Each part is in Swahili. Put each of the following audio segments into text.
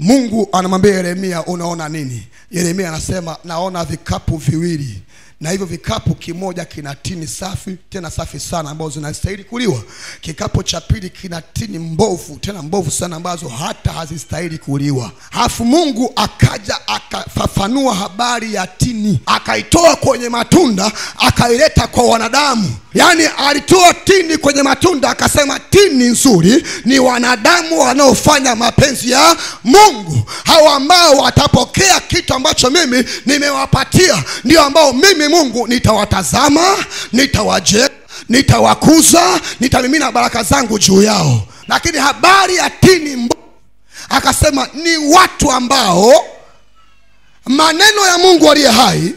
Mungu anamwambia Yeremia, unaona nini? Yeremia anasema naona vikapu viwili, na hivyo vikapu kimoja kina tini safi, tena safi sana, ambazo zinastahili kuliwa. Kikapu cha pili kina tini mbovu, tena mbovu sana, ambazo hata hazistahili kuliwa. Halafu Mungu akaja akafafanua habari ya tini, akaitoa kwenye matunda akaileta kwa wanadamu. Yaani alitoa tini kwenye matunda akasema tini nzuri ni wanadamu wanaofanya mapenzi ya Mungu. Hao ambao watapokea kitu ambacho mimi nimewapatia ndio ambao mimi Mungu nitawatazama, nitawajenga, nitawakuza, nitamimina baraka zangu juu yao. Lakini habari ya tini mbovu akasema ni watu ambao maneno ya Mungu aliye hai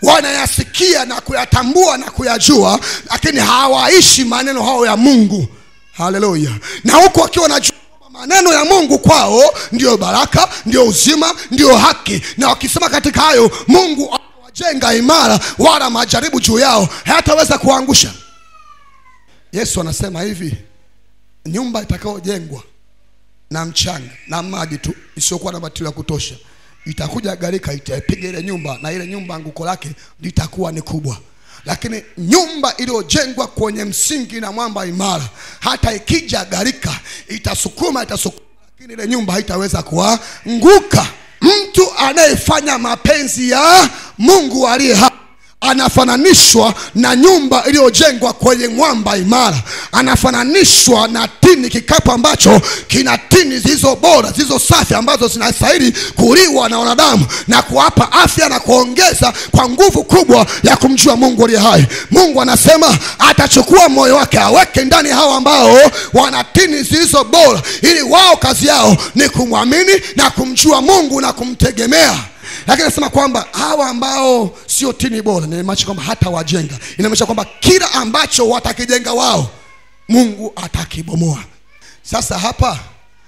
wanayasikia na kuyatambua na kuyajua, lakini hawaishi maneno hao ya Mungu. Haleluya. Na huku wakiwa wanajua maneno ya Mungu kwao ndio baraka, ndio uzima, ndio haki, na wakisema katika hayo Mungu awajenga imara, wala majaribu juu yao hayataweza kuangusha. Yesu anasema hivi, nyumba itakayojengwa na mchanga na maji tu isiyokuwa na matilo ya kutosha, itakuja gharika, itaipiga ile nyumba, na ile nyumba anguko lake litakuwa ni kubwa. Lakini nyumba iliyojengwa kwenye msingi na mwamba imara, hata ikija gharika itasukuma, itasukuma, lakini ile nyumba haitaweza kuanguka. Mtu anayefanya mapenzi ya Mungu aliye hai anafananishwa na nyumba iliyojengwa kwenye mwamba imara. Anafananishwa na tini, kikapu ambacho kina tini zilizo bora, zilizo safi, ambazo zinastahili kuliwa na wanadamu na kuwapa afya na kuongeza kwa nguvu kubwa ya kumjua Mungu aliye hai. Mungu anasema atachukua moyo wake aweke ndani hao ambao wana tini zilizo bora, ili wao kazi yao ni kumwamini na kumjua Mungu na kumtegemea. Lakini anasema kwamba hawa ambao sio tini bora, inamaanisha kwamba hata wajenga. Inamaanisha kwamba kila ambacho watakijenga wao Mungu atakibomoa. Sasa hapa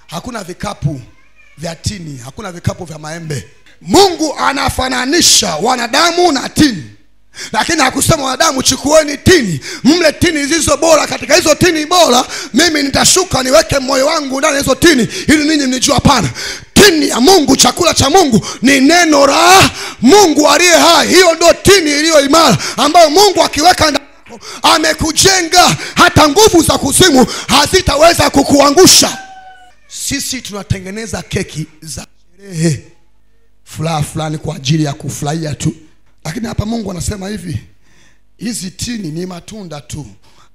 hakuna vikapu vya tini, hakuna vikapu vya maembe. Mungu anafananisha wanadamu na tini, lakini hakusema wanadamu chukueni tini, mle tini zilizo bora. Katika hizo tini bora mimi nitashuka niweke moyo wangu ndani hizo tini ili ninyi mnijue. Hapana. Tini ya Mungu, chakula cha Mungu ni neno la Mungu aliye hai. Hiyo ndio tini iliyo imara ambayo Mungu akiweka ndani yako amekujenga, hata nguvu za kuzimu hazitaweza kukuangusha. Sisi tunatengeneza keki za sherehe furaha fulani kwa ajili ya kufurahia tu, lakini hapa Mungu anasema hivi, hizi tini ni matunda tu.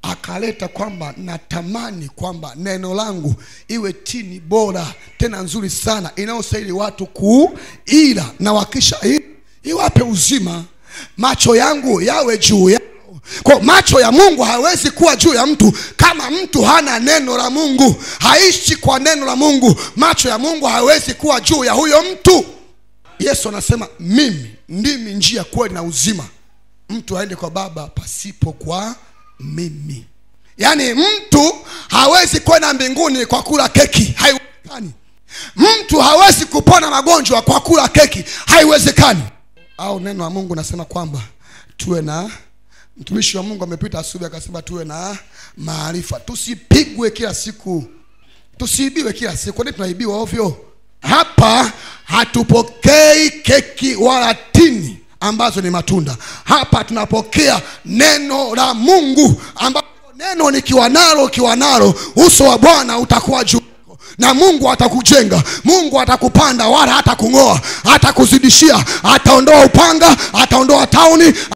Akaleta kwamba natamani kwamba neno langu iwe tini bora tena nzuri sana inayostahili watu kuila, na wakisha iwape uzima. Macho yangu yawe juu yao. Kwa macho ya Mungu hawezi kuwa juu ya mtu kama mtu hana neno la Mungu, haishi kwa neno la Mungu. Macho ya Mungu hawezi kuwa juu ya huyo mtu. Yesu anasema mimi ndimi njia, kweli na uzima, mtu aende kwa Baba pasipo kwa mimi. Yaani mtu hawezi kwenda mbinguni kwa kula keki, haiwezekani. Mtu hawezi kupona magonjwa kwa kula keki, haiwezekani. Au neno la Mungu nasema kwamba tuwe na, mtumishi wa Mungu amepita asubuhi akasema tuwe na maarifa. Tusipigwe kila siku, tusiibiwe kila siku. Kwani tunaibiwa ovyo? Hapa hatupokei keki wala tini ambazo ni matunda. Hapa tunapokea neno la Mungu, ambapo neno nikiwa nalo, ukiwa nalo, uso wa Bwana utakuwa juu na Mungu atakujenga. Mungu atakupanda wala hatakungoa, atakuzidishia, ataondoa upanga, ataondoa tauni.